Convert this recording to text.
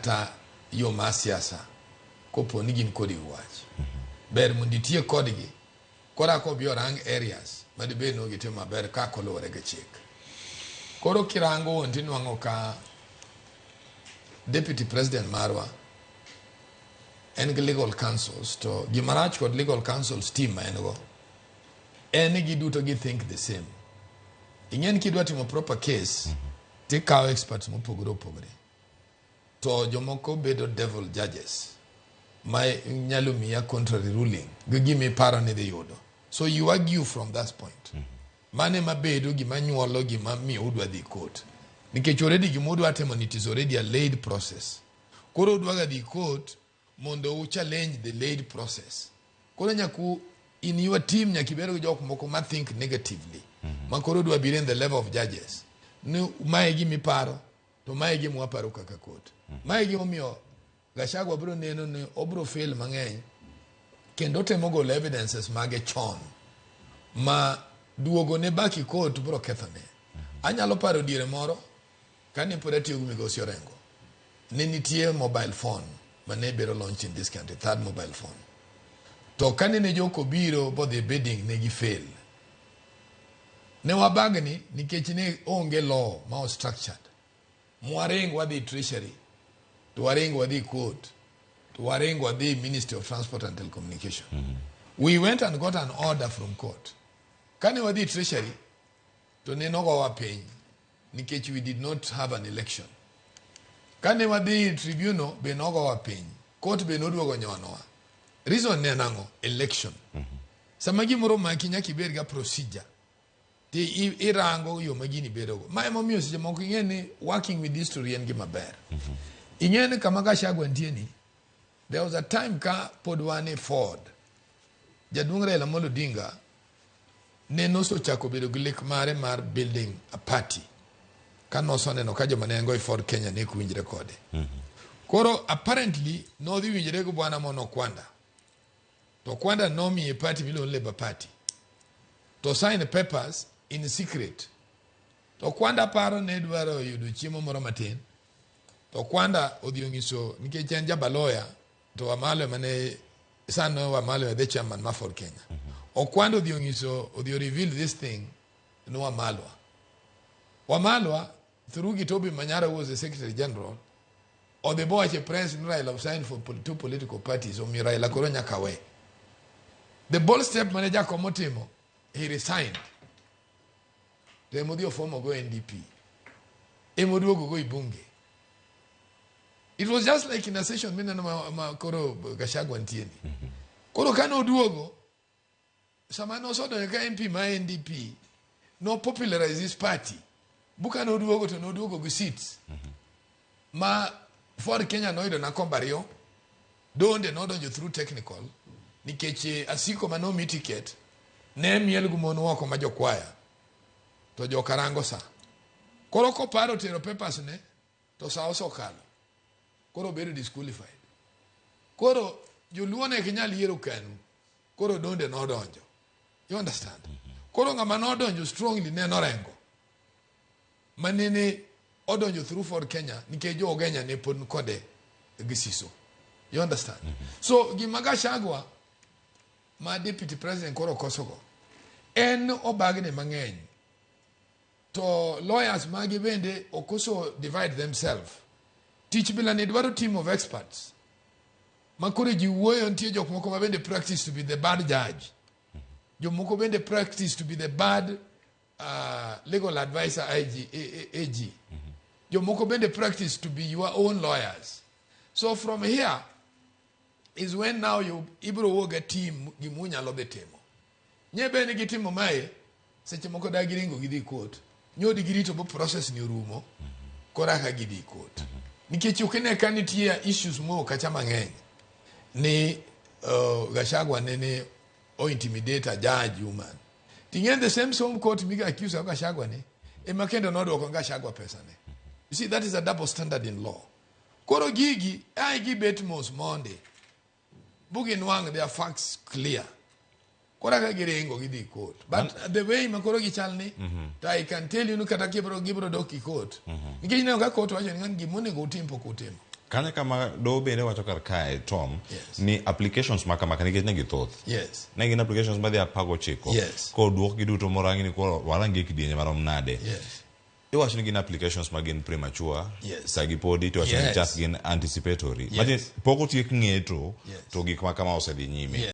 kata yo mar siasa kopo ni gin kodi wach. Ber mondo itiye kodgi kora kobi orang areas madibed ni gitimo maber ka koluwore gi chik. Koro kirango wuon tinwang'o ka deputy president marwa en gi legal counsels to gimarach kod legal counsels team ma en go en ni giduto gi think the same. Ing'e ni kidwa timo proper case tikawo experts mopogore opogore to jomoko bedo devil judges ma nyalo miya contrary ruling gi gima iparo ni dhi yudo. So you argue from that point. Mano ema bedo gima nyuolo gima miyo udwa dhi court. Nikech already gima udwa timo ni it is already a laid process. Koro udwa ga dhi court mondo u challenge the laid process. Koro nyaka u- in your team nyaka ibed gi jok moko ma think negatively. Ma koro dwa biro in the level of judges. Ni mae e gima iparo to mae e gima waparo kaka court. Mae e gima omiyo Gachagua biro neno ni obiro fail mang'eny kendo otemo golo evidences mage chon ma duogo ne back e court biro kethone. Anyalo paro diere moro kane pod atiyo gi migosi Orengo, ne nitie mobile phone mane biro launch in this country, third mobile phone. To kane ne jok obiro bodhi e bidding ne gi fail. Ne wabagni nikech ne onge law ma o structured. Mwaring wadhi treasury, to waring wadhi court, to waring wadhi Ministry of Transport and Telecommunication. We went and got an order from court. Kane wadhi treasury, to ne nogowa piny nikech we did not have an election. Kane wadhi tribunal be nogowa piny. Court be noduogo nyonowa. Reason ne en ang'o? Election. Sama gimoro omaki nyaka ibed ga procedure. Ti irango yo ma gini bedogo. Ma emomiyo seche moko ing'e ni working with history en gima ber. Ing'e ni kama Gachagua nitie ni, there was a time ka pod wan e Ford, jaduong' Raila Amolo Odinga ne nosechako bedo gi lek mare mar building a party ka nosoneno ka joma ne en go e Ford Kenya ne ok winjre kode. Koro apparently nodhi winjre gi bwana mono Kwanda. To Kwanda nomiye party miluongo ni Labour Party. To sign papers in secret. To Kwanda paro ne dwaro yudo chiemo moro matin. To Kwanda odhi onyiso nikech en jabaloya to Wamalwa mane sano Wamalwa the chairman ma Ford Kenya. Okwanda odhi onyiso odhi o reveal this thing ne Wamalwa. Wamalwa through Gitobi Manyara who was the secretary general odhi bowacho e press ni Raila signed for two political parties omiyo Raila koro nyaka we. The bold step mane Jakom otimo, he resigned. To emodhi ofomo go NDP. Emoduogo go e bunge. It was just like in a session mineno ma koro Gachagua nitie ni. Koro kane oduogo, sama nosodonjo ka MP ma NDP, no popularize his party. Buka noduogo to noduogo gi seats. Ma Ford Kenya noyudo na kombe ariyo, Donde nodonjo through technical, nikech Asiko mane omi ticket, ne miel gi mon oko ma jokwaya, to jokarango sa. Koro koparo tero papers ne, to sa osekalo. Koro obedo disqualified. Koro joluo ne ok nyal yiero KANU. Koro Donde nodonjo. You understand? Koro ng'ama nodonjo strongly ne en Orengo. Manene odonjo through Ford Kenya nikech jo Ugenya ne pod kode gi siso. You understand? So gima Gachagua ma deputy president koro kosogo en obagne mang'eny to lawyers mage bende okoso divide themselves. Tich bila ni dwaro team of experts ma koro ji wuoyo nitie jok moko ma bende practice to be the bad judge. Jomoko bende practice to be the bad legal advisor IG, AG. Jomoko bende practice to be your own lawyers. So from here is when now you ibro wuok e team gimunyalo dhi timo. Nye bende gitimo mae seche moko da giringo gidhi court. Nyodi girito bo process ni orumo kora ka gidhi court. Nikech ok ine ka nitie issues moko kacha mang'eny ni Gachagua nene o intimidate a judge woman. Ting'e the same same court miga accuse Gachagua ni ema kendo nodwoko Gachagua pesa ne. You see that is a double standard in law. Koro gigi ai gibet mos monde bugi nwang' their facts clear. Koro ka giringo gidhi court. But the way ma koro gichal ni to I can tell you ni kata gibro dok e court. Nikech ineno ka court wacho ni ng'an gima onego utim pok utimo. Kanyo kama doho bende wacho kar kae Tom Yes. ni applications ma kamaka nikech ne githoth. Yes. Ne gin applications madhi 19. Yes. Koduok gi duto morangi ni koro warangi e kidienje marom nade. Yes. Iwacho ni gin applications ma gin premature. Yes. Sagi podi to iwacho ni Yes. chak gin anticipatory. Yes. Matiende pok otiek ng'eto Yes. to gik ma kama osedhi nyime. Yes.